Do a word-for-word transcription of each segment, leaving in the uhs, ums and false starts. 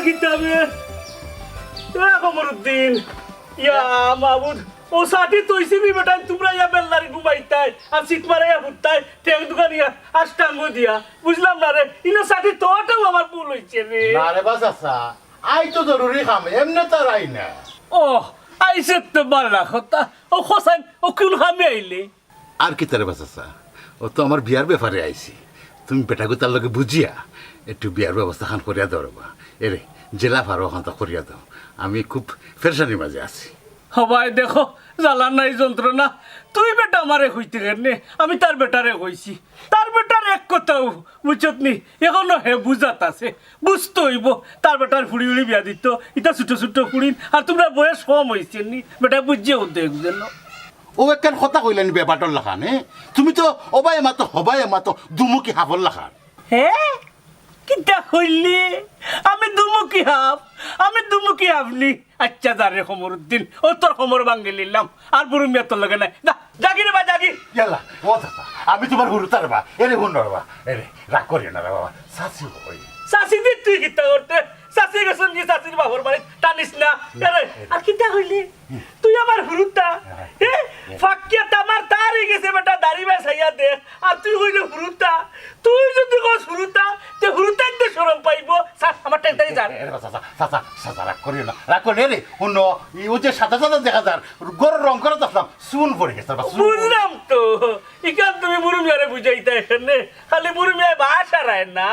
কিতাবে, এ কমরুদ্দিন, ইয়া মাবুদ, ও সাথী তৈছি নি বেটা, তোমরা ইয়া বেল্লারি ঘুমাইতায়, আর সিট মারাইয়া ফুটতায়, ঠেং দুখানিয়া, আষ্টাঙ্গ দিয়া, বুঝলাম না রে, ইনো সাথী তোটাও আমার ভুল হইছে রে। না রে বা চাচা, আই তো জরুরি কাম, এমনে তো আর আই না। ও, আইছে তো বালা কথা, ও হোসেন, ও কোন কামে আইলে? আর কিতা রে বা চাচা, ও তো আমার বিয়ার ব্যাপারে আইছি। তুমি বেটাগুতার লগে বুঝিয়া একটু বিয়ার ব্যবস্থা খান করিয়া দেও রে বা। এরে, যেলা পারো অখানতা করিয়া দেও। আমি খুব পেরেশানির মাঝে আছি। হবায় দেখো, জ্বালা নাই যন্ত্রণা। তুই বেটা আমারে কইতে কেনে, আমি তার বেটারে কইছি। তার বেটার এক কথাও, বুঝছত নি? এখনো হে বুঝাত আছে, বুঝতো অইবো। তার বেটার ফুড়ি উড়ি বিয়া দিত, ইতা ছোট ছোট ফুড়িন, আর তোমরা বয়স কম হইছে নি, বেটা বুঝিয়ে উঠতে একজন। ও একখান কথা কইলানি বেবাটর লাখান, এ? তুমি তো ওবায় মাতো, হবায় মাতো, দুমুখী হাফর লাখান। হে? কিতা কইলি? আমি দুমুখী হাফ? আমি দুমুখী হাফ নি? আচ্ছা, যা রে কমরুদ্দিন, ও তোর কমর ভাঙ্গি নিলাম, আর বুরু মিয়া তোর লগে নাই। যা, যাগি রে বা, যাগি। ইয়াল্লা, ও চাচা, আমি তোমার হুরুতা রে বা, এরে হুনো রে বা, এরে, রাগ করিও না রে বাবা, চাচি কই। চাচি দি তুই কিতা করতে? চাচি গেছইন কি চাচির বাপর বাড়ি, টানিস না। এরে, আর কিতা কইলি? তুই আমার হুরুতা? এ, ফাক্কিয়া তামার তার হয়ে গেছে বেটা, দাড়ি বায় চাইয়া দেখ। আর তুই কইলে হুরুতা? তুই যদি কস হুরুতা, তে হুরুতাইন্তে শরম পাইবো। স্যার, আমার টেনটাই যার। এ, এ, চাচা, চাচা, চাচা, রাগ করিও না, রাগ করিও না। এরে, হুনো, ই, ও যে সাদা সাদা দেখা যার, ঘরর রং করা দেখলাম, চুন পড়ে গেছে, বা চুন। বুঝলাম তো, ইখান তুমি বুরু মিয়ারে বুঝাইতা এখানে, খালি বুরু মিয়ায় বাসারায় না।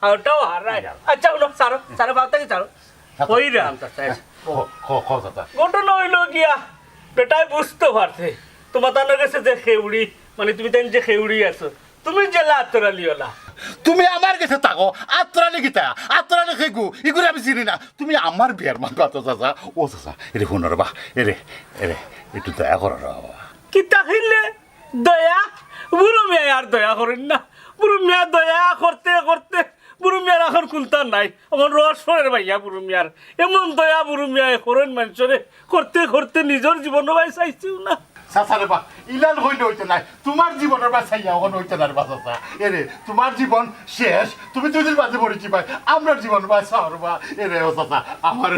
ওটাও হারায়। আচ্ছা, হুনো, ছাড়ো, ছাড়ো, বাদ থাকি ছাড়ো। আচ্ছা। কইরাম, চাচা। ও, ক, ক, চাচা। ঘটনা হইল গিয়া, বেটায় বুঝতো পারছে। তোমার তানোর গেছে যে খেউড়ি, মানে তুমি তাইন যে খেউড়ি আছো, তুমি যে আত্তরালি ওলা। তুমি আমার গেছে থাকো, আত্তরালি কিতা? আত্তরালি খেগু, ইগুরে আমি চিনি না। তুমি আমার বিয়ার মাত মাতো, চাচা। ও চাচা, এরে হুনো রে বা, এরে, এরে, একটু দয়া করো রে বাবা। কিতা কইলে? দয়া? বুরু মিয়ায় আর দয়া করইন না। বুরু মিয়া দয়া করতে করতে বুরু মিয়ার এখন কুন্তা নাই। এখন রস পড়ের ভাইয়া বুরু মিয়ার। এমন দয়া বুরু মিয়ায় করইন মানষরে, করতে করতে নিজর জীবনও বায় চাইছেও না। চাচা রে বা, ইলান হইলে হইতে নাই। তোমার জীবনর বায় চাইয়া এখন হইতে না রে বা চাচা। এরে, তোমার জীবন শেষ। তুমি দুই দিন বাদে মরিছি ভাই। আমরার জীবন বায় চাও রে বা। এরে, ও চাচা, আমার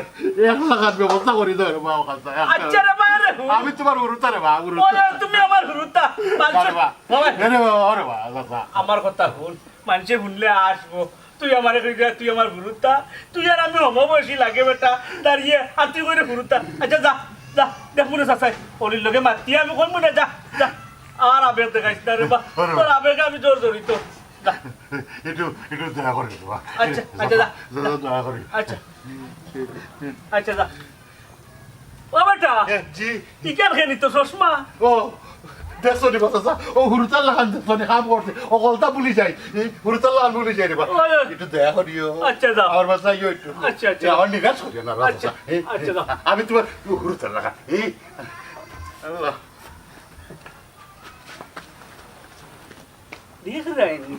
এক লাখান ব্যবস্থা করি দেও রে বা, ও চাচা। আচ্ছা রে বা, রে হু। আমি তোমার হুরুতা রে বা, হুরুতা। ওরে, তুমি আমার হুরুতা। না রে বা। বাবা। এরে বা, ওরে বা, চাচা। আমার কথা হুন, মানষে হুনলে আসবো। তুই আমারে কই দে, তুই আমার হুরুতা। তুই আর আমি সমবয়সী লাগে বেটা। দাঁড়িয়ে, আর তুই কই রে হুরুতা। আচ্ছা, যা, যা, দেখ মনে চাচাই, অলির লগে মাতি আমি কই মনে, যা, যা। আর আবেগ দেখাইস না রে বা। ওরে বা। তোর আবেগে আমি জর্জরিত। যা। একটু, একটু দয়া করে রে বা। আচ্ছা, আচ্ছা, যা। যা, যা, দয়া করে। আচ্ছা। আচ্ছা, যা। ও বেটা, এ, জি। ইকার খেনি তো চশমা। ও, দেখছো নি বা চাচা? ও হুরুতার লাখান দেখছো নি, কাম করছে। ও গলতা ভুলি যায়। এই হুরুতার লাখান ভুলি যায় রে বা। ওই, ওই। একটু দয়া করিও। আচ্ছা, যাও। আমার বাসায় আইও একটু। আচ্ছা, আচ্ছা। এ, আমার নিরাশ করিও না, আচ্ছা, চাচা। এ, আচ্ছা, যাও। আমি তোমার হুরুতার লাখান। এই, আল্লাহ। দেখরায়নি,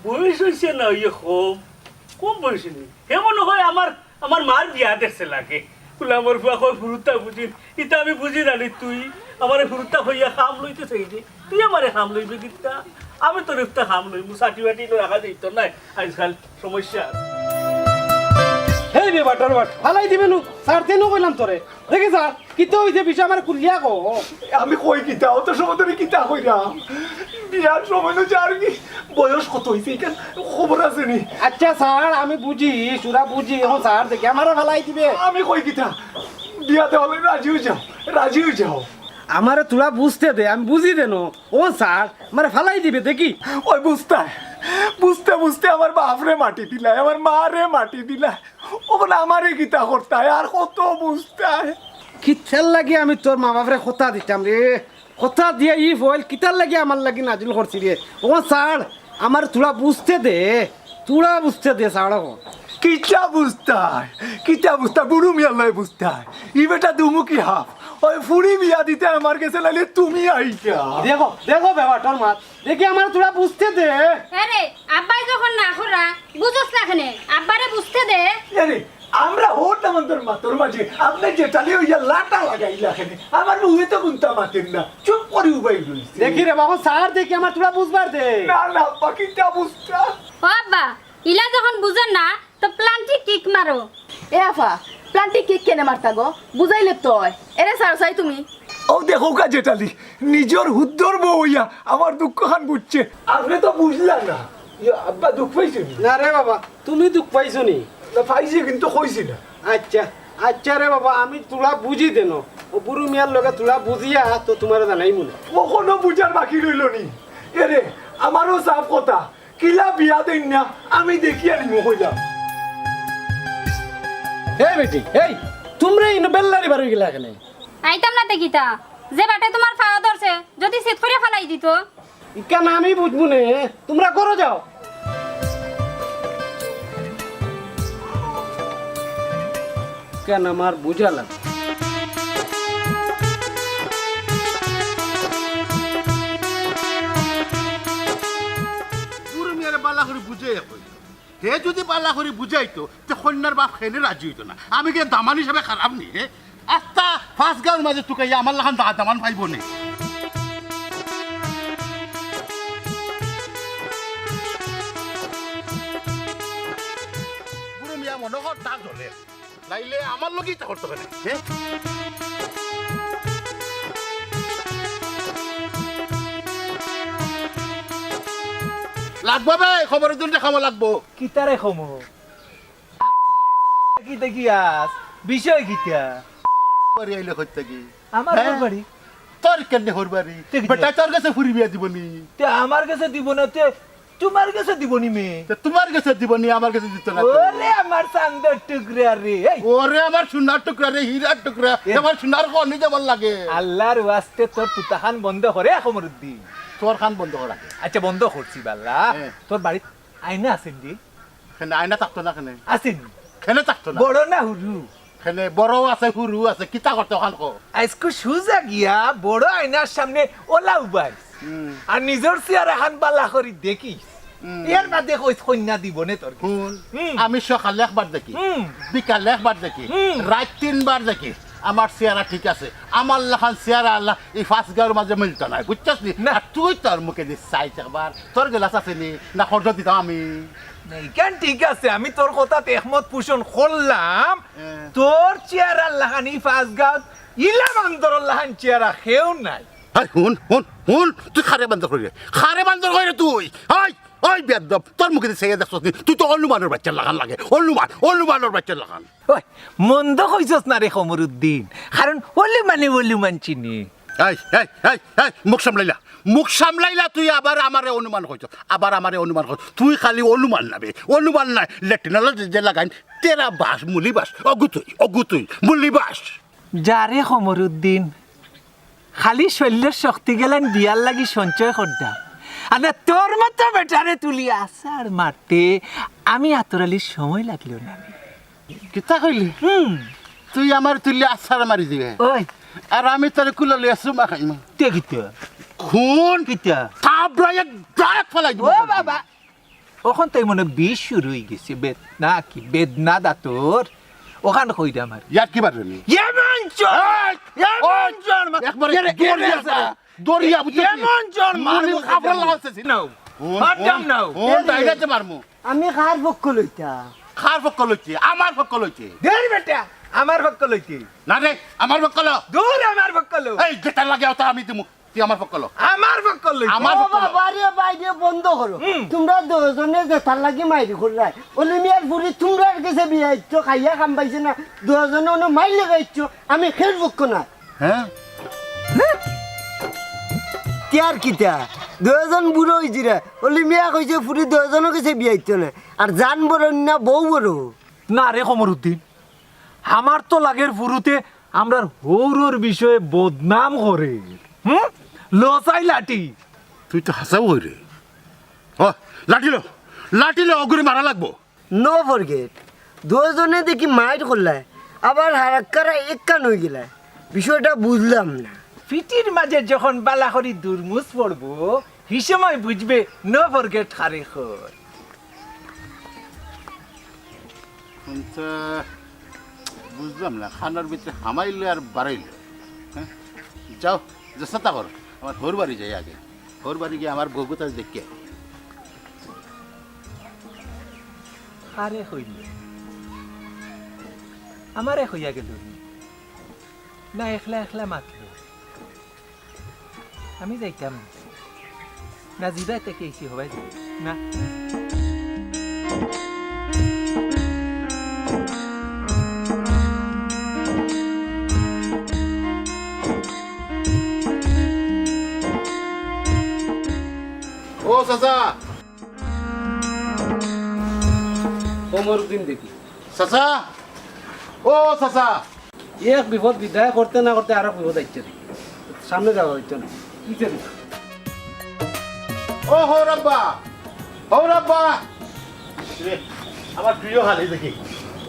বয়স হইছে না, ইয়ে কম, কম বয়সে নি। হে মনে হয় আমার, আমার মার বিয়া দেখছে লাগে। বুলে আমার ফুয়া কয় হুরুতা বুঝিন, ইতা আমি বুঝি না নি তুই। আমারে হুরুতা কইয়া কাম লইতে চাই রে, তুই আমারে কাম লইবে কিতা? আমি তোর একটা কাম লইমু, সাটি বাটি লই রাখা যাইতো না, আজকাল সমস্যা আছে। হেই রে বাটর বাট, ফালাই দিবে নু, স্যার তেনু কইলাম তোরে। দেখি স্যার, কিতা হইছে বিষয় আমারে খুলিয়া কও। আমি কই কিতা, অত সময় ধরে কিতা কইরাম? বিয়ার সময় নু যার কি বয়স কত হইছে, ইখান খবর আছে নি? আচ্ছা স্যার, আমি বুঝি, সুরা বুঝি, এখন স্যার দেখি আমারে ফালাই দিবে। আমি কই কিতা, বিয়া দেওয়ালে রাজি হই যাও, রাজি হই যাও। আমারে থুড়া বুঝতে দে, আমি বুঝি দেনো। ও স্যার, আমারে ফালাই দিবে দেখি। ওই বুঝতায়, বুঝতে বুঝতে আমার বাপরে মাটি দিলায়, আমার মারে মাটি দিলায়। ও বলে, আমারে কিতা করতায়, আর কত বুঝতায়? কিতার লাগি আমি তোর মা বাপরে কথা দিতাম রে? কথা দিয়া ই ফল কিতার লাগি আমার লাগি নাজিল করছি রে? ও স্যার, আমারে থুড়া বুঝতে দে, থুড়া বুঝতে দে স্যার। ও কিতা বুঝতায়, কিতা বুঝতায়, বুরু মিয়ার লগে বুঝতায়। ই বেটা দুমুখী হাফ, ওই ফুড়ি বিয়া দিতে আমার গেছে, নাইলে তুমি আইতা। দেখো, দেখো বেবাটর মাত, দেখি আমারে থুড়া বুঝতে দে। আরে, আব্বায় যখন না করা, বুঝস না কেনে? আব্বারে বুঝতে দে। আরে, আমরা হতাম তোর মাতর মাঝে, আপনে যেটালি হইয়া লাটা লাগাইলা কেনে? আমার মুখে তো কুন্তা মাতের না, চুপ করি উবাই রইছে। দেখি রে বাবা, স্যার দেখি আমারে থুড়া বুঝবার দে। না, না, আব্বা, কিতা বুঝতা? ও আব্বা, ইলা যখন বুঝেন না, তো প্লান্টি কিক মারো। এ আফা, প্লান্টি কিক কেনে মারতা গো? বুঝাইলে তো অয়। এরে ছাড়ো চাই তুমি। অউ দেখউক্কা জেঠালি, নিজর হুদ্দর বউ অইয়া আমার দুঃখখান বুঝছে। আপনে তো বুঝলা না। ইয়া, আব্বা দুখ পাইছইন নি? না রে বাবা, তুমি দুখ পাইছো নি? না, পাইছি কিন্তু কইছি না। আচ্ছা, আচ্ছা রে বাবা, আমি থুড়া বুঝি দেন। অউ বুরু মিয়ার লগে থুড়া বুঝিয়া তো তুমারে জানাইমু নে। অখনো বুঝার বাকি রইলো নি? এরে, আমারও সাফ কথা, কিলা বিয়া দেইন না, আমি দেখিয়া নিমু কইলাম। এই বেটি, এই, তুমরা ইনো বেল্লারি বারই গেলা কেনে? আইতাম না তে কিতা? যে বাটে তুমার পাও ধরছে, যুদি চিত করিয়া ফালাই দিতো। ইখান আমি বুঝমু নে, তুমরা ঘরো যাও। কেন আমার বুঝা লাগে? বুরু মিয়ারে বালা করি বুঝাইয়া কই। হে যুদি বালা করি বুঝাইতো, তে কইন্যার বাপ কেনে রাজি অইতো না। আমি কিতা দামান হিসাবে খারাপ নি, হে? আস্তা পাঁচ গাঁওর মাঝে তুকাইয়া আমার লাখান দা-, দামান পাইবো নি। বুরু মিয়া মনো কর তা জ্বলে। নাইলে আমার লগেই তা করতো কেনে, হে? লাগবো বে, খবরের জন্য খাওয়া লাগবো। কিতারে খবর? কি দেখিয়াস? বিষয় কিতা? বাড়ি আইলে কইতে কি? আমার হে? ঘর বাড়ি। তোর কেনে ঘর বাড়ি? তে কিতা? বেটা তোর গেছে ফুরি বিয়া দিবো নি? তে আমার গেছে দিবো না, তে তুমার গেছে দিবো নি মে? তে তুমার গেছে দিবো নি, আমার গেছে দিতো না তে। ওরে আমার চান্দর টুকরা রে, এই। ওরে আমার সোনার টুকরা রে, হীরার টুকরা, এ। আমার সোনার খনি যেমন লাগে। আল্লার ওয়াস্তে তোর তুতাখান বন্ধ করে, কমরুদ্দিন। তোর খান বন্ধ করা। আচ্ছা, বন্ধ করছি বাল্লা। হে। তোর বাড়িত আয়না আছে নি? কেনে আয়না থাকতো না কেনে? আছে নি? কেনে থাকতো না? বড় না হুরু? কেনে বড় আছে, হুরু আছে, কিতা করতে অখান কও? আইজকু সুজা গিয়া বড় আয়নার সামনে অলা উবাইস। হুম। আর নিজর চেহারাখান বালা করি দেখিস। হুম। এর বাদে কইস কইন্যা দিবো নে তোর। হুন, হুম। আমি সকালে একবার দেখি, হুম। বিকালে একবার দেখি, হুম। রাইত তিনবার দেখি। আমার চেহারা ঠিক আছে, আমার লাখান চেহারা আল্লা ই পাঁচ গাঁওর মাঝে মিলতো নায়, বুঝছস নি? না। আর তুই তোর মুখে দি চাইস একবার, তোর গেলাস আছে নি? না খরচ দিতাম আমি। না, ইখান ঠিক আছে, আমি তোর কথাত একমত পোষণ করলাম। হ্যাঁ। তোর চেহারার লাখান ই পাঁচ গাঁওত ইলা বান্দরর লাখান চেহারা কেউ নাই। এই হুন, হুন, হুন, তুই কারে বান্দর করি রে? কারে বান্দর করি রে তুই? এই, এই বেয়াদব, তোর মুখে দি চাইয়া দেখছস নি? তুই তো অনুমানর বাইচ্চার লাখান লাগে, অনুমান, অনুমানর বাইচ্চার লাখান। ওই, মন্দ কইছস না রে কমরুদ্দিন, কারণ অনুমানে অনুমান চিনে। এই, এই, এই, এই, মুখ সামলাইলা, মুখ সামলাইলা, তুই আবার আমারে অনুমান কইছস, আবার আমারে অনুমান কইছস। তুই খালি অনুমান না বে, অনুমান নায়, লেট্রিনর যে, যে লাগাইন, তেরা বাস, মুলি বাস, অগু তুই, অগু তুই, মুলি বাস। যা রে কমরুদ্দিন, খালি শইল্যর শক্তি গেলান বিয়ার লাগি সঞ্চয় করতাম। আর না তোর মতো বেটারে তুলি আছাড় মারতে আমি আতর আলীর সময় লাগলো না। কিতা কইলি? হুম। তুই আমার তুলি আছাড় মারি দিবে। ওই। আর আমি তোরে কুলে লইয়া চুমা খাইমু। তে কিতা? খুন। কিতা? থাবড়াইয়া গায়ে ফালাই দিব। ও বাবা। অখন তাই মনে বিষ শুরু অই গেছে, বেদনা কি? বেদনা দাঁতর? অখান কই দে আমার। ইয়ার কি বারনি? এমন চড়! এই! এমন চড় মা-, একবারে এরে, দৌড়িয়া এরে, যা। দৌড়িয়া, বুঝছস নি? এমন চড় মারমু মুড়ি খাবরা লাগাইছে। নাও। হুন, মারতাম হুন, নাও। হুন, এরে। ডাইরেক্ট মারমু। আমি কার পক্ষ লইতা? কার পক্ষ লইছে? আমার পক্ষ লইছে। দের বেটা, আমার পক্ষ লইতে। না রে, আমার পক্ষ ল। দূর আমার পক্ষ ল। এই যেটা লাগে ওটা আমি দিমু। তুই আমার পক্ষ ল। আমার পক্ষ ল। আমার ও পক্ষ ল। বাবা রে, বাইরে বন্ধ করো। হুম। তোমরা দুইজনে যেতার লাগি মাইরি কররায়, অলি মিয়ার ফুরি তোমরার গেছে বিয়া দিতো, খাইয়া কাম পাইছে না, দুইজনে অনো মাইর লাগাইছো, আমি খের পক্ষ না। হ্যাঁ? তিয়ার কিতা? দুইজন বুড়া অইজিরা, অলি মিয়া কইছে ফুরি দুইজনর গেছে বিয়া দিতো না, আর জান বড় না বউ বড়। না রে কমরুদ্দিন, আমার তো লাগের ফুরুতে আমরার হউরর বিষয়ে বদনাম করে। হুম? ল চাই লাঠি। তুই তো হাছাউ কইরে। ও, লাঠি ল, লাঠি ল, অগুরে মারা লাগবো। No forget, দুইজনে দেখি মাইর করলায়, আবার হারাক্কারা একখান অইগেলায়, বিষয়টা বুঝলাম না। পিঠির মাঝে যখন বালা করি দুরমুজ পড়বো, হি সময় বুঝবে no forget কারে কয়। কোনটা বুঝলাম না, খানোর ভিতরে হামাইলো আর বাড়াইলো। হ্যাঁ? যাও, চেষ্টা করো, আমার হউর বাড়ি যাই আগে, হউর বাড়ি গিয়া আমার বউগুতারে দেখিয়া। আরে কইল, আমারে কইয়া গেল নি? না, একলা একলা মাতল। আমি যাইতাম না। না, জিবা থেকে এসি হবাই যাইতাম না। ও চাচা, কমরুদ্দিন দেখি। চাচা, ও চাচা। এক বিপদ বিদায় করতে না করতে আরো বিপদ আইছে দেখি। সামনে যাওয়া হইতো না। কি জানি? ও হৌরাব্বা, হৌরাব্বা। রে, আমার প্রিয় হালি দেখি।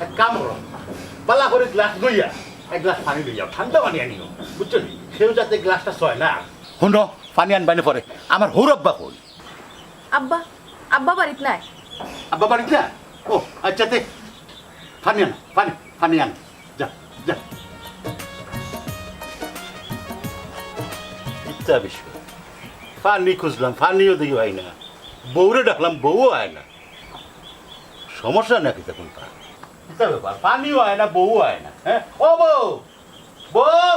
এক কাম করো, বালা করে গ্লাস লইয়া, এক গ্লাস পানি লইয়া, ঠান্ডা পানি আনিও, বুঝছো নি? কেউ যাতে গ্লাসটা ছয় না। হুনো, পানি আনবানে পরে। আমার হৌরাব্বা কই? আব্বা, আব্বা বাড়িত নাই। আব্বা বাড়িত না? ও, আচ্ছা, তে পানি আন, পানি, পানি আন। যা, যা। ইচ্ছা বিষয়। পানি খুঁজলাম, পানিও দেখি হয় না। বউরে ডাকলাম, বউও হয় না। সমস্যা নাকি তখন তার? ইচ্ছা ব্যাপার, পানিও হয় না, বউও হয় না। হ্যাঁ? ও বউ! বউ!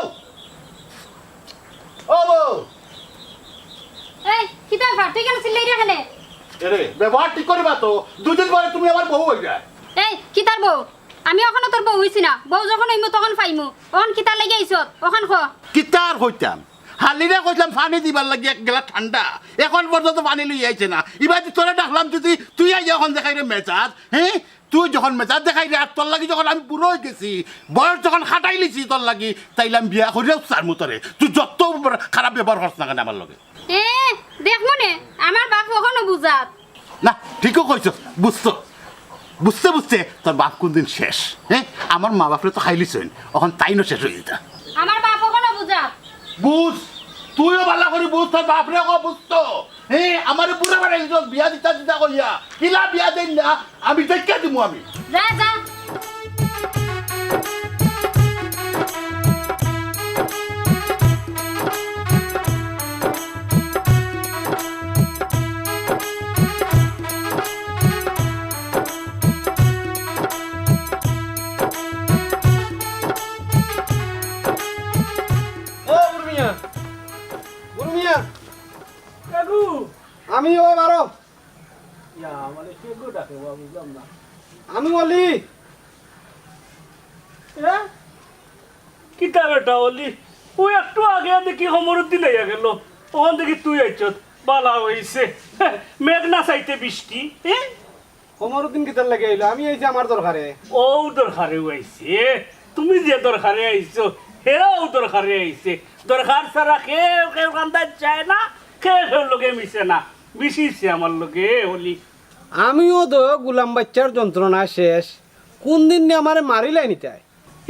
ও বউ! এই, কিতা ব্যাপার? তুই কেনে চিল্লাইরে কেনে? এরে, ব্যবহার ঠিক করিবা তো। দুদিন পরে তুমি আমার বউ অইবা। এই, কিতার বউ? আমি অখনো তোর বউ অইছি না। বউ যখন অইমু, তখন পাইমু। অখন কিতার লাগি আইছত? অখন ক। কিতার কইতাম? হালিরে কইলাম পানি দিবার লাগি এক গেলা ঠান্ডা। অখন পর্যন্ত পানি লই আইছে না। ইবাদি তোরে ডাকলাম যদি তুই আইয়া অখন দেখাইরে মেজাজ, হ্যাঁ? তুই যখন মেজাজ দেখাইরে, আর তোর লাগি যখন আমি বুড়া অই গেছি, বয়স যখন খাটাইলিছি তোর লাগি, তাইলে আমি বিয়া করিয়াও ছাড়মু তোরে। তুই যত খারাপ ব্যবহার করস না কেনে আমার লগে। এ, দেখমু নে, আমার বাপ অখনো বুঝাত। না, ঠিকউ কইছস, বুঝতো। বুঝতে বুঝতে তোর বাপ কোন দিন শেষ, হ্যাঁ? আমার মা বাপরে তো খাইলিছইন, অখন তাইনও শেষ অই যিতা। আমার বাপ অখনো বুঝাত। বুঝ, তুইও বালা করি বুঝ, তোর বাপরে অখন বুঝতো। হে, আমারে বুড়া বানাই দিছস, বিয়া দিতা দিতা কইয়া। কিলা বিয়া দেইন না, আমি দেখিয়া দিমু আমি। যা, যা। ও বুরু মিয়া, বুরু মিয়া। কাকু। আমি ও বারো। ইয়া, মানে, কে গো ডাকে, বা বুঝলাম না। আমি অলি। এ? কিতা বেটা অলি? ও একটু আগে দেখি কমরুদ্দিন আইয়া গেল, অখন দেখি তুই আইছত, বালা অইছে। মেঘ না চাইতে বৃষ্টি, এ? কমরুদ্দিন কিতার লাগি আইলো? আমি আইছি আমার দরকারে। ও দরকারে ও আইছে, তুমি যে দরকারে আইছো, হেরাও দরকারে আইছে। দরকার ছাড়া কেউ কেউ কান্দাত যায় না, কেউ কেউ লগে মিশে না। মিশিছে আমার লগে অলি। আমিও তো গুলাম বাইচ্চার যন্ত্রণা শেষ। কোন দিন নি আমারে মারিলাই নিতায়।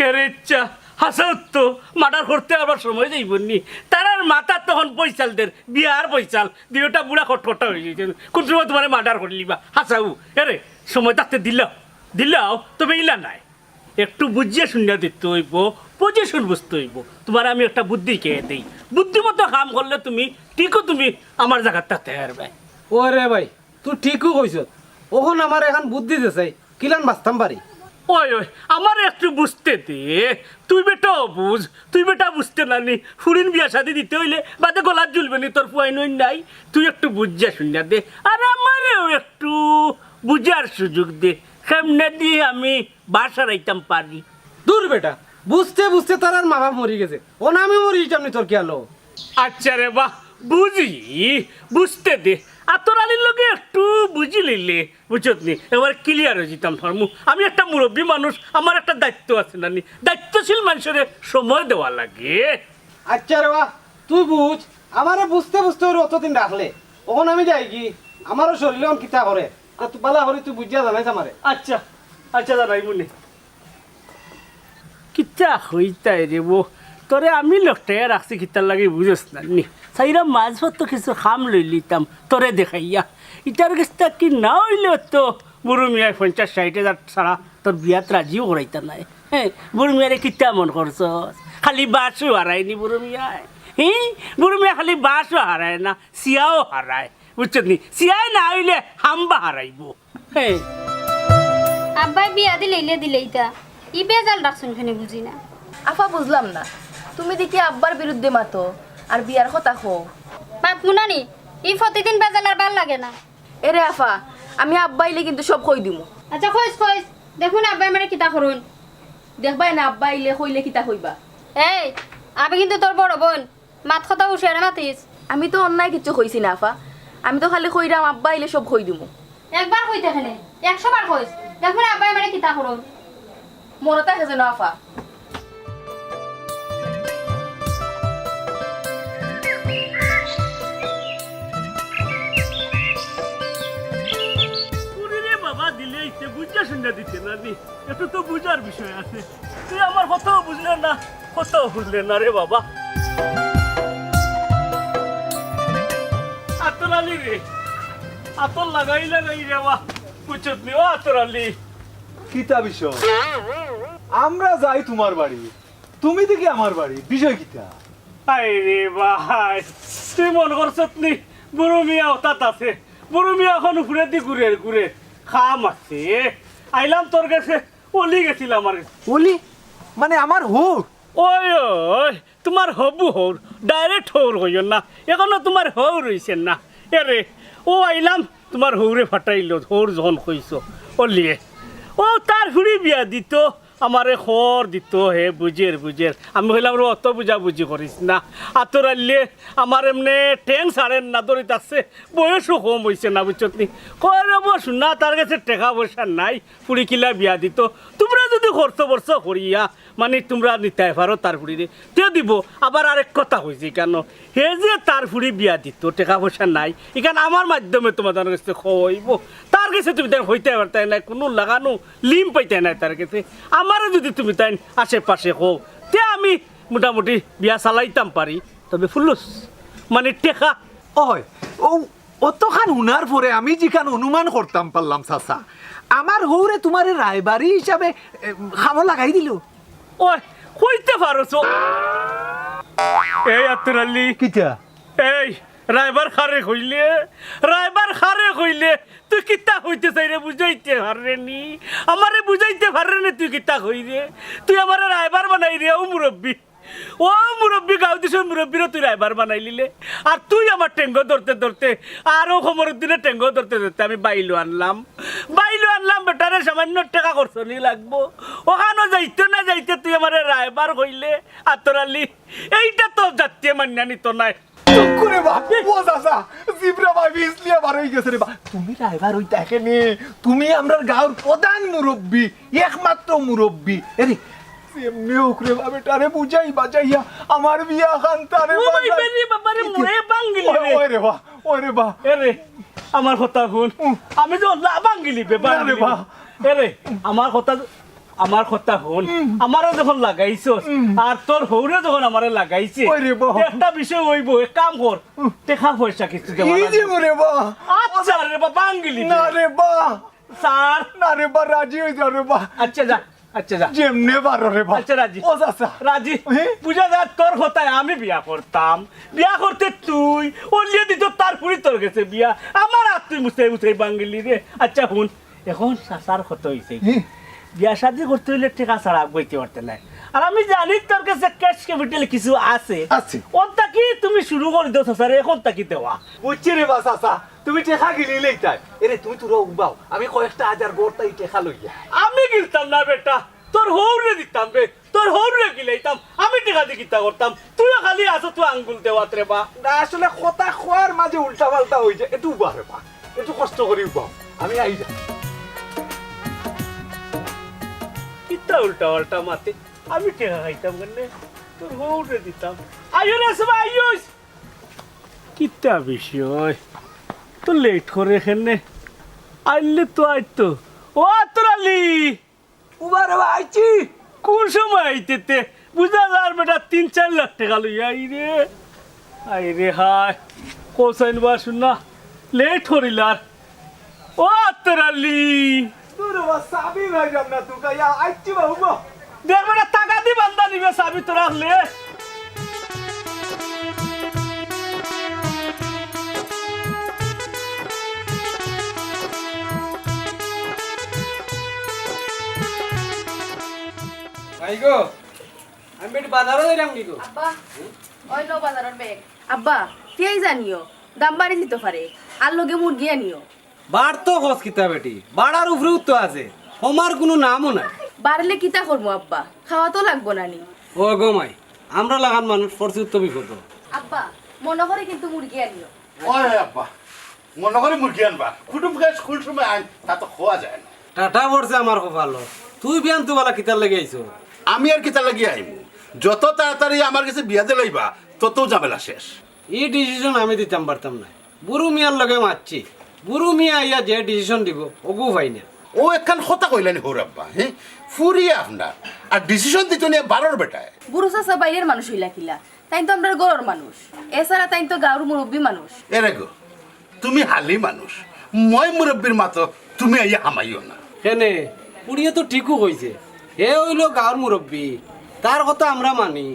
এরে ইচ্ছা, হাছাউ তো, মার্ডার করতে আবার সময় যাইব নি। তারার মাথাত তখন পয়সাল দের, বিয়ার পয়সাল, দুইওটা বুড়া খটখটা অই গেছে। কোন সময় তুমারে মার্ডার করিলিবা, হাছাউ। এরে, সময় থাকতে দিলাও, দিলাও, তবে ইলা নায়। একটু বুঝিয়া শুনিয়া দিতে অইব, পজিশন বুঝতে অইব। তুমারে আমি একটা বুদ্ধি কইয়া দেই, বুদ্ধিমতো কাম করলে তুমি ঠিকউ তুমি আমার জাগাত থাকতে পারবায়। ওরে ভাই, তুই ঠিকউ কইছস। অখন আমার এখান বুদ্ধি দে চাই, কিলান বাঁচতাম পারি। ওই, ওই, আমারে একটু বুঝতে দে। তুই বেটাও বুঝ, তুই বেটা বুঝতে না নি। ফুড়িন বিয়া শাদি দিতে অইলে বাদে গলাত ঝুলবে নি, তোর ফুয়াইন অইন নাই। তুই একটু বুঝিয়া শুনিয়া দে, আর আমারেও একটু বুঝার সুযোগ দে। কেমনে দি আমি বাঁশ হারাইতাম পারি। দূর বেটা, বুঝতে বুঝতে তারার মা বাপ মরি গেছে, অখন আমি মরি যাইতাম নি তোর খেয়ালো। আচ্ছা রে বা, বুঝি, বুঝতে দে। আতর আলীর লগে একটু বুঝি লইলে, বুঝছত নি, এবার ক্লিয়ার অই যিতাম পারমু। আমি একটা মুরব্বি মানুষ, আমার একটা দায়িত্ব আছে না নি, দায়িত্বশীল মানষরে সময় দেওয়া লাগে। আচ্ছা রে বা, তুই বুঝ, আমারে বুঝতে বুঝতে ওরে অতদিন রাখলে, অখন আমি যাইগি, আমারও শরীরে অখন কিতা করে, তে তুই বালা করি তুই বুঝিয়া জানাইস আমারে। আচ্ছা, আচ্ছা, জানাইমু নে। কিতা কইতায় রে বো, তোরে আমি লটকাইয়া রাখছি কিতার লাগি বুঝস না নি? চাইরা মাঝপথ তো কিছু কাম লইলিতাম তোরে দেখাইয়া। ইটার গেছ থাকি না অইলে তো বুরু মিয়ায় পঞ্চাশ ষাইট হাজার ছাড়া তোর বিয়াত রাজিও করাইতা নায়। হে, বুরু মিয়ারে কিতা মন করছস? খালি বাঁশও হারায় নি বুরু মিয়ায়। হে, বুরু মিয়ায় খালি বাঁশও হারায় না, ছিয়াও হারায়। বুঝছত নি? ছিয়ায় না অইলে হাম্বা হারাইবো। হে। আব্বায় বিয়া দিলে ইলে দিলে ইতা। ই বেজাল রাখছইন কেনে বুঝি না। আফা, বুঝলাম না, তুমি দেখি আব্বার বিরুদ্ধে মাতো আর বিয়ার কথা কও। মাতমু না নি, ই প্রতিদিন বেজাল আর ভালা লাগে না। এরে আফা, আমি আব্বা আইলে কিন্তু সব কই দিমু। আচ্ছা, কইস, কইস। দেখমু না আব্বায় আমারে কিতা করইন। দেখবায় না আব্বা আইলে কইলে কিতা কইবা। এই, আমি কিন্তু তোর বড় বইন, মাত কথা হুঁশিয়ারে মাতিস। আমি তো অন্যায় কিচ্ছু কইছি না আফা, আমি তো খালি কইরাম আব্বা আইলে সব কই দিমু। একবার কইতে কেনে, একশো বার কইস। দেখমু না আব্বায় আমারে কিতা করইন। মনো থাকে যেন আফা। ওরে রে বাবা, দিলে ইতে বুঝা শুনিয়া দিতে না নি। একটু তো বুঝার বিষয় আছে। তুই আমার কথাও বুঝলে না, কথাও বুঝলে না রে বাবা। আতর আলী রে, আতর লাগাই লাগাই রে বা, বুঝছত নি ও আতর আলী? কিতা বিষয়? আমরা যাই তুমার বাড়ি, তুমি দেখি আমার বাড়ি, বিষয় কিতা? আরে ভাই, তুই মনো করছত নি বুরু মিয়া অতাত আছে? বুরু মিয়া অখন উপরেদি ঘুরের, ঘুরের। কাম আছে। আইলাম তোর গেছে, অলি গেছিল আমার গেছে। অলি? মানে আমার হউর? ওই, ওই, তুমার হবু হউর, direct হউর কইও না, অখনো তুমার হউর অইছে না। এরে, অউ আইলাম, তুমার হউরে ফাটাইলো, হউর যখন কইছো, অলিয়ে। অউ তার ফুড়ি বিয়া দিতো, আমারে খর দিতো, হে বুঝের, বুঝের। আমি কইলাম, "রে, অত বুঝাবুঝি করিস না।" আতর আলীয়ে আমার এমনে ঠেং ছাড়ের না, ধরি থাকছে, বয়সও কম অইছে না, বুঝছত নি? কয়, "রে বা, হুনা, তার গেছে টেকা-পয়সা নাই, ফুড়ি কিলা বিয়া দিতো?" তুমরা যুদি খরচ-বরচ করিয়া মানি তুমরা নিতায় পারো তার ফুড়িরে, তে দিবো। আবার আরেক কথা কইছি কেনে, হে যে তার ফুড়ি বিয়া দিতো, টেকা-পয়সা নাই, ইখান আমার মাধ্যমে তুমার গেছে কওয়াইবো। তার গেছে তুমি তাইন কইতায় পারতায় নায়, কুনু লাগানো লিম পাইতায় নায় তার গেছে। আমারে যুদি তুমি তাইন আশেপাশে কও, তে আমি মোটামুটি বিয়া চালাইতাম পারি। তবে ফুলুস, মানি টেকা। অয়, অউ অতখান হুনার পরে আমি যেখান অনুমান করতাম পারলাম, চাচা, আমার হউরে তুমারে রায়বারি হিসাবে, এ, কামো লাগাই দিলো। ওই, কইতে পারো তো। এই আতর আলী। কিতা? এই, রায়বার কারে কইলে? রায়বার কারে কইলে? তুই কিতা কইতে চাইরে বুঝাইতে পাররে নি? আমারে বুঝাইতে পাররে নি তুই কিতা কইরে? তুই আমারে রায়বার বানাইরে, ও মুরব্বি। ও মুরব্বি, গাঁও দেশর মুরব্বিরে তুই রায়বার বানাইলিলে। আর তুই আমার টেঙ্গো ধরতে ধরতে, আর ও কমরুদ্দিনে টেঙ্গো ধরতে ধরতে আমি বাইলো আনলাম। বাইলো আনলাম, বেটারে সামান্য টেকা খরচনি লাগবো। অখানো যাইতে না যাইতে তুই আমারে রায়বার কইলে, আতর আলী। এইটা তো জাতিয়ে মানিয়া নিতো নায়। চুপ করে বা, ও চাচা, জিব্রা ভাই বিজলিয়া বার অই গেছে রে বা। তুমি রায়বার অইতায় কেনে, তুমি আমরার গাঁওর প্রধান মুরব্বি, একমাত্র মুরব্বি। এরে, এমনে উকরে বা বেটারে বুঝাই বাজাইয়া আমার বিয়া খান তারে ও ভাই, বাজাই। বেরি বাবারে, মুড়ে ভাঙ্গিলি রে। ওই রে বা, ওই রে বা। এরে, আমার কথা হুন। হুম। আমি তো লা ভাঙ্গিলি বে, না রে ভাঙ্গিলি। বা। এরে, আমার কথা আমার কথা হুন, হুম। আমারে যখন লাগাইছস, হুম। আর তোর হউরে যখন আমারে লাগাইছে, ওই রে বা। একটা বিষয় অইবো, এক কাম কর, হুম। টেকা-পয়সা কিছু দেওয়া এই যে লাগবো। ওরে বা। আচ্ছা রে বা, ভাঙ্গিলি না রে। রে বা। স্যার। না রে বা, রাজি অই যা রে বা। আচ্ছা যা, আচ্ছা যা। যেমনে পারো রে বা। আচ্ছা রাজি। ও চাচা। রাজি। হে? বুঝা যা তোর কথায় আমি বিয়া করতাম। বিয়া করতে তুই, অলিয়ে দিতো তার ফুড়ি তোর গেছে বিয়া। আমার আত তুই মুছাই মুছাই ভাঙ্গিলি রে। আচ্ছা হুন, অখন চাচার কথা অইছে। হুম। বিয়া শাদি করতে অইলে টেকা ছাড়া আগুয়াইতে পারতে নায়। আর আমি জানি তোর গেছে cash capital কিছু আছে। আছে। অন থাকি তুমি শুরু করি দেও চাচারে, অখন থাকি দেওয়া। বুঝছি রে বা চাচা, তুমি টেকা গিলিলাইতায়। এরে, তুমি থুড়া উবাও, আমি কয়েকটা হাজার গড় থাকি টেকা লইয়া। আমি গিলতাম না বেটা, তোর হউরে দিতাম বে। তোর হউরে গিলাইতাম, আমি টেকা দি কিতা করতাম? তুইও খালি আছস, তুই আঙ্গুল দেওয়াত রে বা। না, আসলে কথা কওয়ার মাঝে উল্টা-পাল্টা অই যায়, একটু উবা রে বা, একটু কষ্ট করি উবাও, আমি আই যাই। কিতা উল্টা-পাল্টা মাতে? আমি টেকা খাইতাম কেনে? তোর হউরে দিতাম। আইও রে, সবাই আইও। কিতা বিষয়? তো late করে কেনে? আইলে তো আইতো। ও আতর আলী! উবা রে বা, আইছি। কুন সময় আইতে তে? বুঝা যার বেটা তিন চাইর লাখ টেকা লইয়া আই রে। আই রে হায়, কোসাইন বা শুন না, late করিলার। ও আতর আলী। দূর বা, চাবি ভাই আমরা তুকাইয়া আইছি বা, উবা। দেখ বেটা, টাকা দি বান্দা নিবে চাবি তোরা হলে। এই গো, আমি একটু বাজারো যাইরাম নি গো। আব্বা, ওই লো বাজারর ব্যাগ। আব্বা, পিয়াইজ আনিও, দাম বাড়ি দিতো পারে, আর লগে মুরগি আনিও। বার তো খরচ কিতা বেটি, বাড়ার উপরেউ তো আছে, কমার কুনু নামও নাই। বাড়লে কিতা করমু আব্বা, খাওয়া তো লাগবো না নি। ও গো মাই, আমরা লাখান মানুষ পড়ছি তো বিপদ। আব্বা, মনো করি কিন্তু মুরগি আনিও। ওই আব্বা, মনো করি মুরগি আনবা, কুটুম গাছ কোন সময় আইন তা তো কওয়া যায় না। টাটা পড়ছে আমার কপালো, তুই বিয়ান তো বালা কিতার লাগি আইছো? আমি আর কিতার লাগি আইমু? যত তাড়াতাড়ি আমার গেছে বিয়া দিলাইবা, তত ঝামেলা শেষ। ই ডিসিশন আমি দিতাম পারতাম না। বুরু মিয়ার লগে মাতছি, বুরু মিয়া আইয়া যে ডিসিশন দিবো, অগু ফাইনাল। ও একখান কথা কইলা নি হউর আব্বা, হে? ফুরি আপনার, আর ডিসিশন দিতো নিয়া বারোর বেটায়। বুরু চাচা বাইরের মানুষ অইলা কিলা, তাইন তো আমরার ঘরর মানুষ, এছাড়া তাইন তো গাঁওর মুরব্বি মানুষ। এরে গো, তুমি হালি মানুষ, ময় মুরব্বির মাতো তুমি আইয়া হামাইও না। কেনে, বুড়িয়ে তো ঠিকউ কইছে, হে অইলো গাঁওর মুরব্বি, তার কথা আমরা মানি,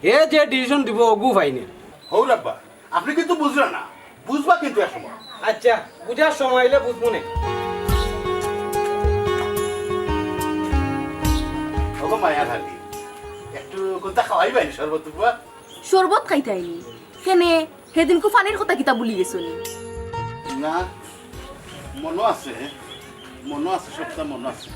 হে যে ডিসিশন দিবো অগু ফাইনাল। হউর আব্বা, আপনি কিন্তু বুঝরা না, বুঝবা কিন্তু এক সময়। আচ্ছা, বুঝার সময় আইলে বুঝমু নে। ওগো মায়ার হালি, একটু কুন্তা খাওয়াইবায় নি শরবত টুকরা? শরবত খাইতায় নি? কেনে, হেদিনকু পানির কথা কিতা ভুলি গেছো নি? না, মনো আছে, মনো আছে, সবটা মনো আছে।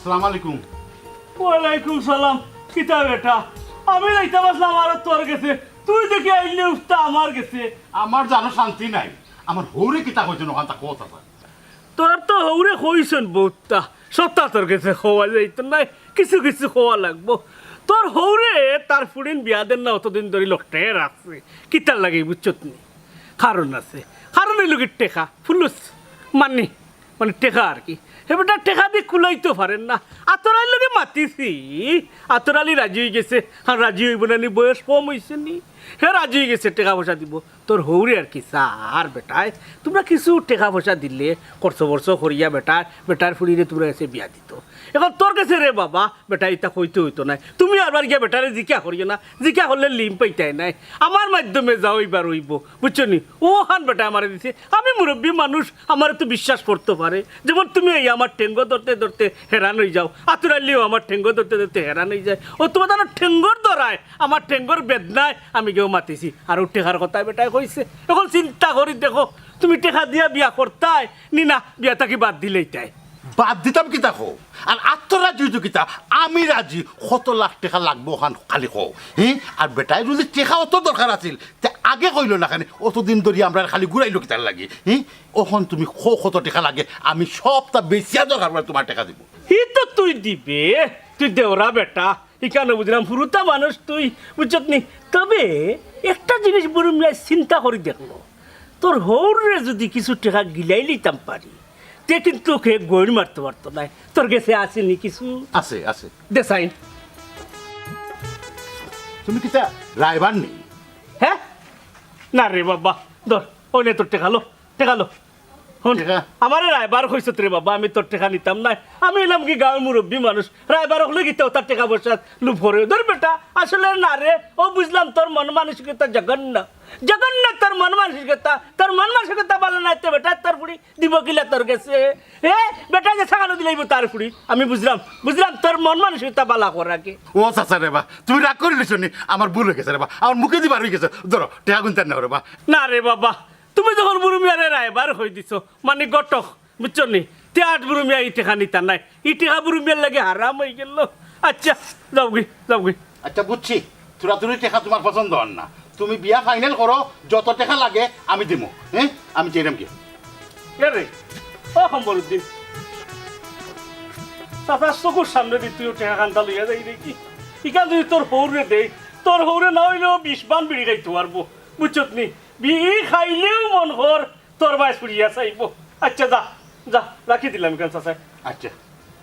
সালাম আলাইকুম। ওয়ালাইকুম সালাম। কিতা বেটা, আমি যাইতাম আছলাম আর তোর গেছে, তুই দেখি আইলে উস্তা আমার গেছে। আমার জানো শান্তি নাই, আমার হউরে কিতা কইছে নখান তা কথা। তোর তো হউরে কইছইন বউততা, সবতা তোর গেছে কওয়া যাইতো নায়, কিছু কিছু কওয়া লাগবো। তোর হউরে তার ফুড়িন বিয়া দের না অতদিন ধরি লটকাইয়া রাখছে, কিতার লাগি বুঝছত নি? কারণ আছে, কারণ অইলো গি টেকা, ফুলুস, মানি, মানে টেকা আর কি। হে বেটা টেকা দি কুলাইতো পারের না। আতর আলীর লগে মাতিছি, আতর আলী রাজি অইগেছে, আর রাজি অইবো না নি, বয়স কম অইছে নি, হে রাজি অইগেছে টেকা পয়সা দিবো। তোর হউরে আর কিতা চার বেটায়, তুমরা কিছু টেকা পয়সা দিলে, খরচ বরচ করিয়া বেটায়, বেটার ফুড়িরে তুমরার গেছে বিয়া দিতো। এখন তোর গেছে রে বাবা, বেটায় ইতা কইতে অইতো নায়। তুমি আরবার গিয়া বেটারে জিকা করিও না, জিকা করলে লিম পাইতায় নায়। আমার মাধ্যমে যা অইবার অইবো, বুঝছো নি? অখান বেটায় আমারে দিছে, আমি মুরব্বি মানুষ, আমারে তো বিশ্বাস করতো পারে। যেমন তুমি এই আমার ঠেঙ্গো ধরতে ধরতে হেরান অইযাও, আতর আলীও আমার ঠেঙ্গো ধরতে ধরতে হেরান অইযায়। অউ তুমার জানো ঠেঙ্গোর ধরায়, আমার ঠেঙ্গোর বেদনায় আমি গিয়া মাতিছি। আর অউ টেকার কথায় বেটায় কইছে। এখন চিন্তা করি দেখো, তুমি টেকা দিয়া বিয়া করতায় নি না বিয়া থাকি বাদ দিলাইতায়? বাদ দিতাম কিতা কও? আর আত্ম রাজি অইতো কিতা? আমি রাজি, কত লাখ টেকা লাগবো অখান খালি কও। হি? আর বেটায় যুদি টেকা অত দরকার আছিল, তে আগে কইলো না কেনে? অতদিন ধরি আমরারে খালি ঘুরাইলো কিতার লাগি? হি? অখন তুমি কও কত টেকা লাগে, আমি সবতা বেচিয়া দরকার পড়লে তুমার টেকা দিমু। হি তো তুই দিবে, তুই দেওরা বেটা, ইখানো বুঝরাম, হুরুতা মানুষ তুই, বুঝছত নি? তবে একটা জিনিস বুরু মিয়ায় চিন্তা করি দেখলো, তোর হউররে যুদি কিছু টেকা গিলাইলিতাম পারি, তে কিন্তু হে গইন মারতো পারতো নায়। তোর গেছে আছে নি কিছু? আছে, আছে। দে চাই। তুমি কিতা রায়বার নি? হে? না রে বাবা, ধর, অউ নে তোর টেকা লো, টেকা লো। হুন, টেকা? আমারে রায়বার কইছত রে বাবা, আমি তোর টেকা নিতাম নায়। আমি অইলাম গি গাঁওর মুরব্বি মানুষ, রায়বার অকলে কিতা অতা টেকা পয়সার লোভ করে? ধর বেটা, আসলে না রে, অউ বুঝলাম তোর মন মানসিকতা জঘন্য। জঘন্য তোর মন মানসিকতা, তোর মন মানসিকতা ভালা নায় তে বেটা, তোর ফুড়ি দিবো কিলা তোর গেছে? এ, বেটায় যে ছাগানো দিলাইবো তার ফুড়ি, আমি বুঝলাম, বুঝলাম তোর মন মানসিকতা ভালা করার আগে। ও চাচা রে বা, তুমি রাগ করিলিছো নি? আমার ভুল অইগেছে রে বা, আমার মুখেদি বার অইগেছে। ধরো, টেকা গুনতে নেও রে বা। না রে বাবা, তুমি যখন বুরু মিয়ারে রায়বার কই দিছো, মানি ঘটক, বুঝছো নি? তে আর বুরু মিয়া ই টেকা নিতা নায়। ই টেকা বুরু মিয়ার লাগি হারাম অইগেলো। আচ্ছা, যাওগি, যাওগি। আচ্ছা, বুঝছি। থুড়াথুড়ি টেকা তুমার পছন্দ অর না। তুমি বিয়া ফাইনাল করো, যত টেকা লাগে আমি দিমু। হে? আমি যাইরাম গি। এরে, ও কমরুদ্দিন। চাচার চকুর সামনেদি তুইও টেকা খান্তা লইয়া যাইরে গি। ইখান যুদি তোর হউররে দেই, তোর হউরে না অইলেও বিশ বান বিড়ি খাইতো পারবো। বুঝছত নি? বিড়ি খাইলেও মন কর তোর বায় ছুড়িয়া চাইবো। আচ্ছা, যা, যা, রাখি দিলাম ইখান চাচায়। আচ্ছা,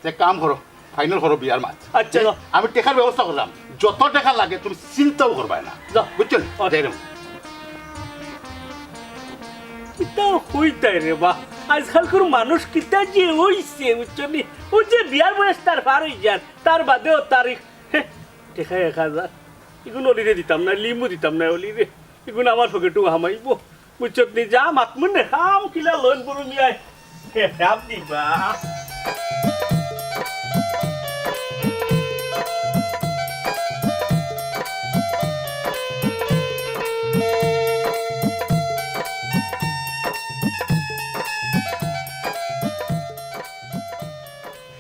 তে কাম করো, ফাইনাল করো বিয়ার মাত। আচ্ছা, যাও। আমি টেকার ব্যবস্থা করলাম, যত টেকা লাগে তুমি চিন্তাও করবায় না। যাও। বুঝছো নি? আচ্ছা। যাইরাম। কিতা কইতায় রে বা, আজকালকুর মানুষ কিতা যে অইছে, বুঝছো নি? অউ যে বিয়ার বয়স তার পার অই যার, তার বাদেও তার ই-, হে, টেকা এক হাজার। ইগুন অলিরে দিতাম না, লিমু দিতাম না অলিরে। ইগুন আমার পকেটো হামাইবো। বুঝছত নি? যা মাতমু নে, কাম কিলা লইন বুরু মিয়ায়। হে, কাম দিবা।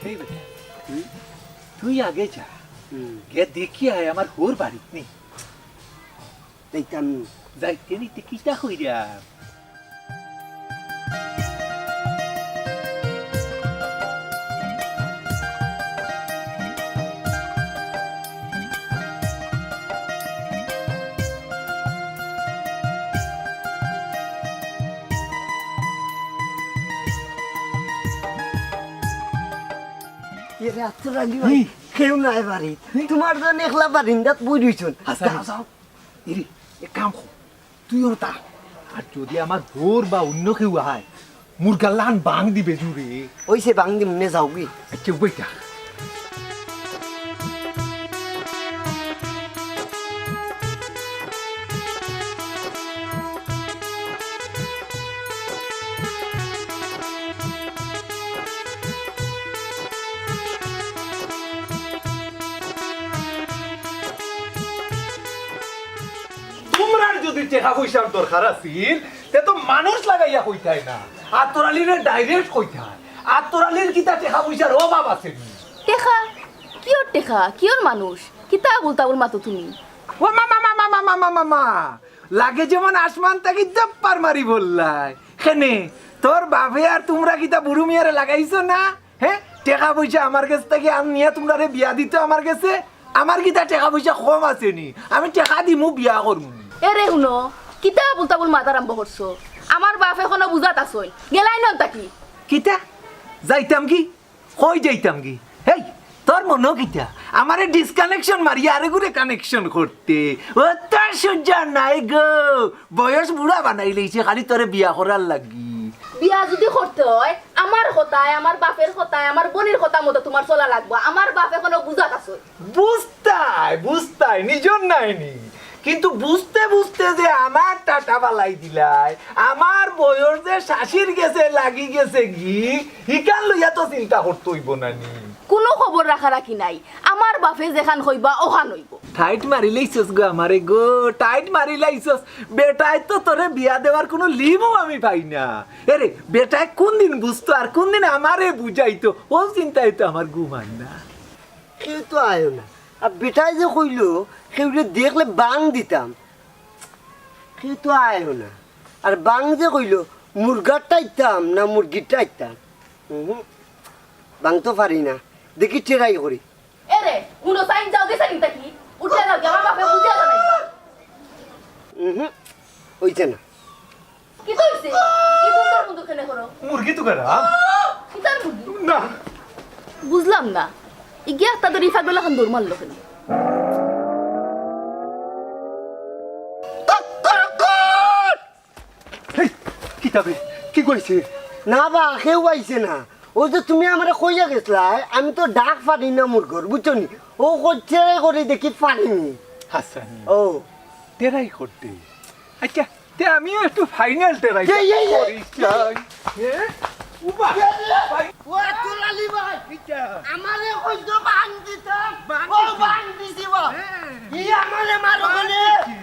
এই বেটা, হুম? তুই আগে যা। হুম। গিয়া দেখি আয় আমার হউর বাড়িত নি। যাইতাম। যাইতে নিতে কিতা কইরা? এরে আত্তর আলী ভাই, হুম। কেউ নাই বাড়িত। হুম। তুমার জন্য একলা বারিন্দাত বই রইছুন। আচ্ছা, যাও, যাও। এরে, এক কাম কর, তুই ওর তা। আর যদি আমার হউর বা অইন্য কেউ আয়, মুরগার লাখান বাং দিবে জুরে। অইছে, বাং দিমু নে, যাওগি। আচ্ছা, উবাই থাক। তুমরার যদি টেকা পয়সার দরকার আছিল, তে তো মানুষ লাগাইয়া কইতায় না, আত্তর আলীরে direct কইতায়। আত্তর আলীর কিতা টেকা পয়সার অভাব আছে নি? টেকা? কিওর টেকা? কিওর মানুষ? কিতা আবুল তাবুল মাতো তুমি? ও মা, মা, মা, মা, মা, মা, মা, মা, মা। লাগে যেমন আসমান থাকি দপ্পার মারি বললায়। কেনে, তোর বাপে আর তুমরা কিতা বুরু মিয়ারে লাগাইছো না? হে, টেকা পয়সা আমার গেছ থাকি আনিয়া তুমরারে বিয়া দিতো আমার গেছে? আমার কিতা টেকা পয়সা কম আছে নি? আমি টেকা দিমু, বিয়া করমু। এরে হুনো, কিতা আবুল তাবুল মাত আরম্ভ করছো? আমার বাপ এখনো বুঝাত আছইন, গেলাইন অন থাকি। কিতা? যাইতাম কি? কই যাইতাম কি? হেই, তোর মনো কিতা? আমারে disconnection মারিয়া আরেগুরে connection করতে। ও তোর সুজা নাই গো। বয়স বুড়া বানাইলাইছে খালি তোরে বিয়া করার লাগি। বিয়া যদি করতে অয়, আমার কথায়, আমার বাপের কথায়, আমার বইনর কথা মতো তুমার চলা লাগবো। আমার বাপ এখনো বুঝাত আছইন। বুঝতায়, বুঝতায়, নিজর নায়নি। কিন্তু বুঝতে বুঝতে যে আমার টাটা ফালাই দিলায়, আমার বয়স যে শাশির গেছে লাগি গেছে গি, ইখান লইয়া তো চিন্তা করতে অইবো না নি। কুনু খবর রাখারাখি নাই, আমার বাপে যেখান কইবা অখান অইবো। টাইট মারিলাইছস গো আমারে গো, টাইট মারিলাইছস। বেটায় তো তোরে বিয়া দেওয়ার কুনু লিমও আমি পাই না। এরে, বেটায় কুনদিন বুঝতো আর কুনদিন আমারে বুঝাইতো, অউ চিন্তায় তো আমার ঘুম আর না। কেউ তো আয়ো না। আর বেটায় যে কইলো, কেউরে দেখলে বাং দিতাম, কেউ তো আয়ো না। আর বাং যে কইলো, মুরগার টাইতাম না মুরগির টাইতাম? উহু, বাং তো পারি না, দেখি try করি। এরে, হুনো, সাইন যাওগি, সাইন থাকি। উঠিয়া যাওগি, আমার বাপে বুঝিয়া জানাইবা। উহু, অইছে না। কিতা অইছে? কি বুন্দর বুন্দর কেনে করো? মুরগি তো করা। কিতার মুরগি? না। বুঝলাম না। ইগিয়া একটা ধরি ফাগলা খান দৌড় মারলো কেনে? এই, কিতা বে? কি কইছে? না বা, কেউ আইছে না। অউ যে তুমি আমারে কইয়া গেছলায়, আমি তো ডাক পারি না মুরগর, বুঝছো নি? অউ কইছে করে দেখি পারিনি। হাসানি। ও। Try করতে। আচ্ছা, তে আমিও একটু final try এই, এই, এই। করি চাই। এ? উবা। এই, এই। ভাই। ও, আব্দুল আলী ভাই। কিতা? আমারে কইছো বাং দিতাম। বাং ও, দিছি। বাং দিছি বা। হ্যাঁ। ই আমারে মারো বাং বলে। দিছি।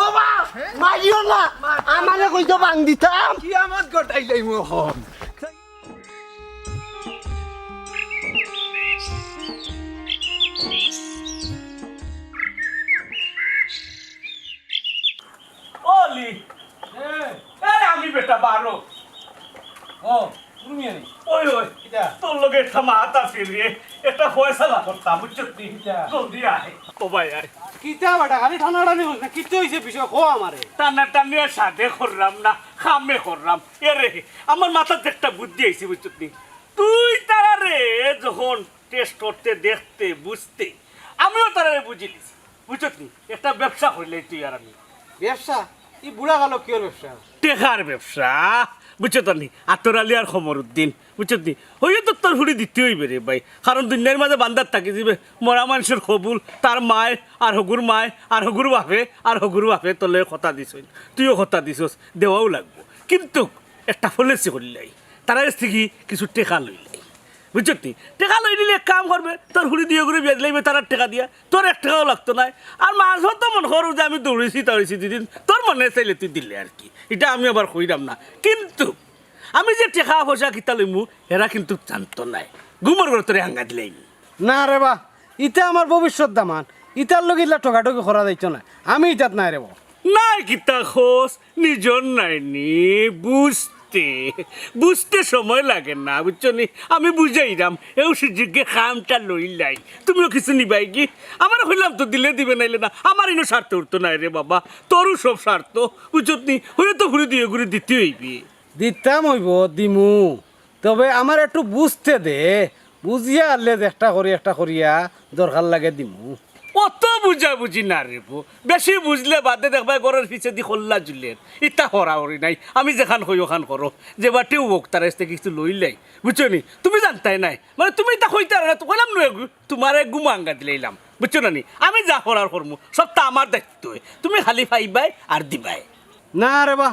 ও বা, হ্যাঁ? মারিও না। মার। আমারে কইছো বাং দিতাম। কিয়ামত ঘটাইলাই মোহন। অলি। এ। এ, আমি বেটা বারো। ও, তুমি আনি। ওই, ওই। কিতা? তোর লগে একটা মাত আছে রে। একটা ফয়সালা করতাম, বুঝছত নি? কিতা? জলদি আয়। ও ভাই, আয়। কিতা বেটা, খালি টানাটানি অইছে না? কিতা অইছে বিষয়? কও আমারে। টানাটানি আর সাধে করলাম না, কামে করলাম। এরে, আমার মাথাত একটা বুদ্ধি আইছে, বুঝছত নি? তুই তারারে যখন test করতে, দেখতে, বুঝতে, আমিও তারারে বুঝিলিছি, বুঝছত নি? একটা ব্যবসা করিলাই তুই আর আমি। ব্যবসা? ই বুড়া কালো কিওর ব্যবসা? টেকার ব্যবসা, বুঝছো তো নি? আতর আলী আর কমরুদ্দিন, বুঝছো নি? হইও তো তোর ফুড়ি দিতে অইবে রে ভাই, কারণ দুনিয়ার মাঝে বান্দার থাকি যাইবে, মরা মানষর কবুল, তার মায়, আর হগুর মায়, আর হগুর বাপে, আর হগুর বাপে তোর লগে কথা দিছইন, তুইও কথা দিছস, দেওয়াও লাগবো। কিন্তু একটা পলিসি করিলাই, তারার গেছ থাকি কিছু টেকা লইলাই, বুঝছো নি? টেকা লই নিলে এক কাম করবে, তোর ফুড়ি দুইও করি বিয়া দিলাইবে তারার টেকা দিয়া, তোর এক টেকাও লাগতো নায়। আর মাঝে তো মনে করো যে আমি দৌড়িছি তাড়িছি দুই দিন, তোর মনে চাইলে তুই দিলে আর কি, ইটা আমি আবার কইরাম না। কিন্তু আমি যে টেকা পয়সা কিতা লইমু, এরা কিন্তু জানতো নায়। গুমর ঘরো তোরে হাঙ্গা দিলাইমু। না রে বা, ইতা আমার ভবিষ্যৎ দামান, ইতার লগে ইলা ঠগাঠগি করা যাইতো না, আমি ইতাত নাই রে বা। নাই কিতা কস, নিজর নাইনি, বুঝতে, বুঝতে সময় লাগে না, বুঝছো নি? আমি বুঝাইরাম, এও সুযোগে কামটা লইলাই। তুমিও কিছু নিবায় কি? আমারে কইলাম তো দিলে দিবে, নাইলে না। আমার ইনো স্বার্থ উঠতো নায় রে বাবা, তোরও সব স্বার্থ, বুঝছো নি? হইও তো ফুড়ি দুইও করি দিতে অইবে। দিতাম অইবো, দিমু। তবে আমারে একটু বুঝতে দে, বুঝিয়া আনলে যে একটা করি একটা করিয়া দরকার লাগে দিমু। অত বুঝাবুঝি না রে বা, বেশি বুঝলে বাদে দেখবায় ঘরর পিছেদি কল্লা জুলের। ইতা হরাহরি নাই, আমি যেখান কই ওখান করো, যে বাটেউ অউক তারার গেছ থাকি কিছু লইলাই, বুঝছো নি? তুমি জানতায় নায়, মানে তুমি ইতা কইতায় পারো না, তো কইলাম নয়, তুমারে গুমো হাঙ্গা দিলাইলাম, বুঝছো না নি? আমি যা করার করমু, সবতা আমার দায়িত্ব, তুমি খালি পাইবায় আর দিবায়। না রে বা,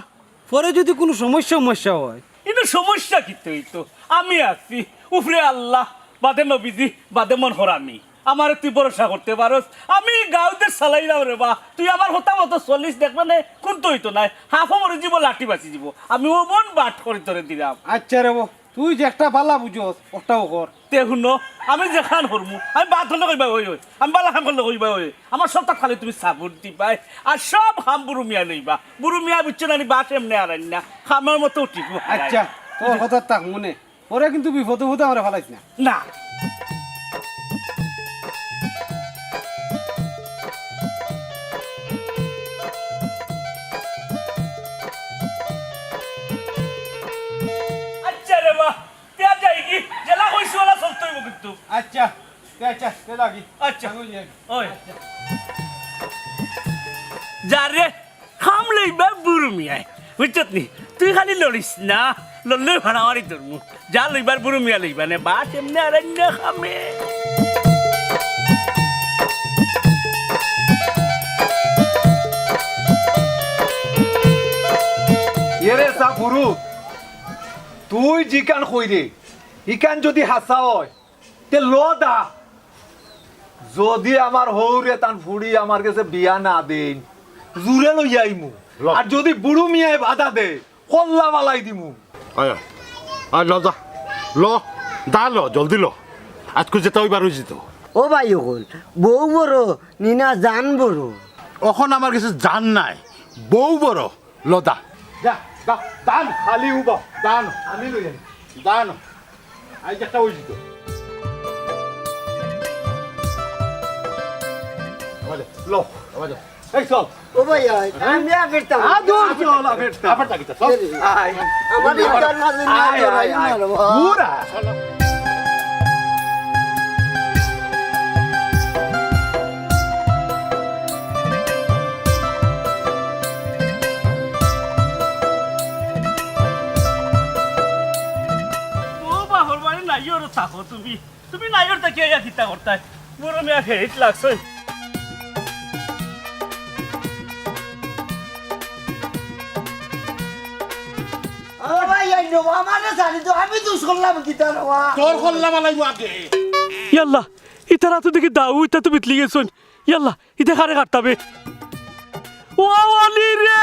পরে যদি কুনু সমস্যা সমস্যা অয়। ইনো সমস্যা কিতা অইতো? আমি আছি, উপরে আল্লাহ, বাদে নবীজি, বাদে মন কর আমি। আমারে তুই ভরসা করতে পারস। আমি গাঁও দেশ চালাইরাম রে বা, তুই আমার কথা মতো চলিস, দেখবে নে, কুন্তা অইতো নায়। হাফও মরি যিবো, লাঠি বাচি যিবো। আমি অমন বাট করি তোরে দিরাম। আচ্ছা রে বা, তুই যে একটা বালা বুঝস, ওটাও কর। তে হুনো, আমি যেখান করমু, আমি বাদ করলে কইবায় অয়, অয়। আমি বালা কাম করলে কইবায় অয়, অয়। আমার সবতাত খালি তুমি support দিবায়। আর সব কাম বুরু মিয়ায় লইবা। বুরু মিয়ায় বুঝছো না নি, বাঁশ এমনে আরাইন না। কামর মতো উঠিবো। আচ্ছা, তোর কথা থাক মনে। পরে কিন্তু বিপদে বিপদে আমারে ফালাইস না। না। আচ্ছা রে বা, তে যাই কি? যেলা কইছি অলা চলতে অইবো কিন্তু। আচ্ছা, তে আচ্ছা, তে লাগি। আচ্ছা। আমি যাই। ওই। যা রে, কাম লইবা বুরু মিয়ায়, বুঝছত নি? তুই খালি লড়িস না, লড়লে ফাড়ামারি ধরমু। যা লইবার বুরু মিয়ায় লইবা নে, বাঁশ এমনে আরাইন না কামে। এরে সাপুরু, তুই যেখান কইরে, ইখান যদি হাছা অয়, তে ল দা। যদি আমার হউরে তান ফুড়ি আমার গেছে বিয়া না দেইন, জুরে লইয়া আইমু। ল। আর যদি বুরু মিয়ায় বাধা দে, কল্লা ফালাই দিমু। আয়, আয়, আয়, ল যা। ল, দা ল, জলদি ল। আইজকু যেতা অইবার অইযিতো। ও ভাই অকল, বউ বড়, নি না জান বড়? অখন আমার গেছে জান নাই, বউ বড়। ল দা। যা, দা, দান, খালি উবা, দান। আমি লই আনি। দান। আইজ একটা অইযিতো। আমারে, ল। আমারে। এই চল। ও ভাই, আয়, আমি আর ফিরতাম। আ, দূর চল, আ, ফিরতাম। আবার তাকিতা, চল। এরে, আয়। আমার ইটার মাঝে না আয়, তো আয়, রাইন আয়। না রে বাবা। ঘুরা। ও বাপর বাড়ি নাইওর থাকো তুমি। তুমি নাইওর থাকি আইয়া কিতা করতায়? বুরু মিয়া ফেরিত লাগছইন। ও ভাই, এই নো, আমারে ছাড়ি দেও, আমি দুষ করলাম কিতা রে বা? তোর করলাম আলাই আগে। ইয়াল্লা, ইতার আতো দেখি দাউ, ইতা তো বিতলি গেছইন। ইয়াল্লা, ইতা কারে কাটতাম বে? ও অলি রে!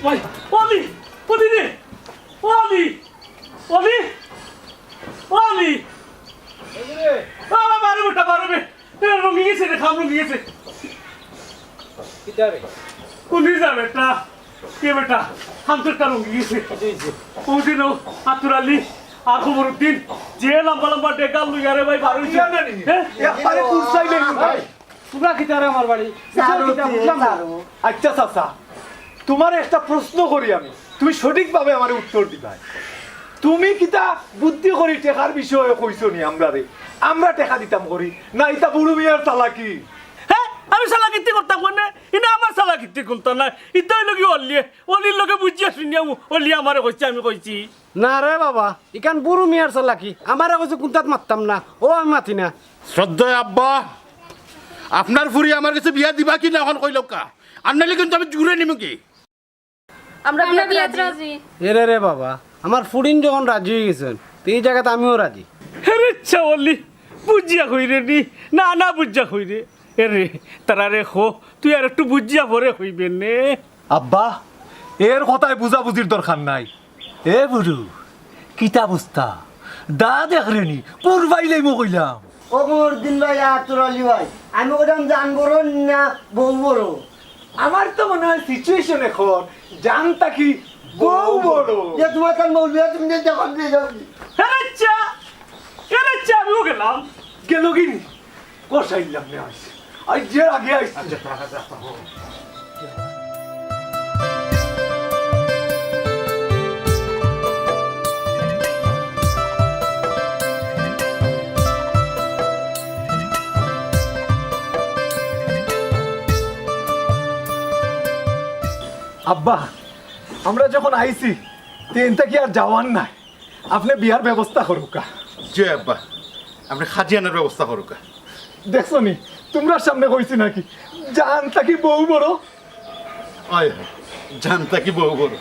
ভাই, অলি, অলি রে! অলি! অলি! অলি! বাবা, বারো বেটা, বারো বে। এ, রঙি গেছে রে, কাম রঙি গেছে। কিতা রে? কুনি যা বেটা? কে বেটা? কাম তো একটা রঙি গেছে। কিতা হইছে? ওই দিন ও আতুর আলী আর কমরুদ্দিন যে লম্বা লম্বা ডেগা লইয়া রে ভাই, বারো হইছে। ইয়া না নি? হ্যাঁ? একবারে কুরসাই লেগে ভাই। তোমরা কিতা রে আমার বাড়ি? কিতা কিতা বুঝলাম না। আচ্ছা চাচা, তোমারে একটা প্রশ্ন করি আমি, তুমি সঠিকভাবে আমারে উত্তর দিবায়। তুমি কিতা বুদ্ধি করি টেকার বিষয়ে কইছো নি আমরারে? আমরা টেকা দিতাম করি না, ইতা বুরু মিয়ার চালাকি। হ্যাঁ, আমি চালাকিতি করতাম কেনে? ইনা আমার চালাকিতি কুনতা নায়। ইতা অইলো কি অলিয়ে, অলির লগে বুঝিয়া শুনিয়া অলিয়ে আমারে কইছে, আমি কইছি। না রে বাবা, ইখান বুরু মিয়ার চালাকি। আমারে কইছে কুনতাত মাততাম না, অউ আমি মাতি না। শ্রদ্ধেয় আব্বা, আপনার ফুরি আমার গেছে বিয়া দিবা কি না অখন কইলাউক্কা, আর নাইলে কিন্তু আমি জুরে নিমু কি। আমরা আমরা বিয়াত বিয়াত রাজি। রাজি। এরে রে বাবা, আমার ফুরিন যখন রাজি অইগেছইন, তে ই জাগাত আমিও রাজি। হেরে ইচ্ছা অলি, বুঝিয়া কইরে নি, না না বুঝিয়া কইরে। এরে, তারারে কো, তুই আর একটু বুঝিয়া পরে কইবে নে। আব্বা, এর কথায় বুঝাবুঝির দরকার নাই। এ বুরু, কিতা বুঝতা? দা দেখরে নি, পুরবাইলাইমু কইলাম। ও কমরুদ্দিন ভাই, আতর আলী ভাই, আমি কইলাম জান বড় না বউ বড়? আমার তো মনে হয় situation এখন জান থাকি বউ বড়। যে তোমার তার মৌলবি, তুমি যে যখন দিয়ে যাও কি? আরে চা, আরে চা, আমিও গেলাম। গেল কি নি? কষাইলাম নে আইস। আই যে আগে আইস। আচ্ছা, তারা যা, তারা। আব্বা, আমরা যখন আইছি, তে এনতা কি আর যাওয়ার নাই? আপনে বিয়ার ব্যবস্থা করুকা। জি আব্বা, আপনে খাজিয়ানার ব্যবস্থা করুকা। দেখছো নি, তোমরার সামনে কইছি নাকি, জান থাকি বউ বড়। অয়, অয়, জান থাকি বউ বড়।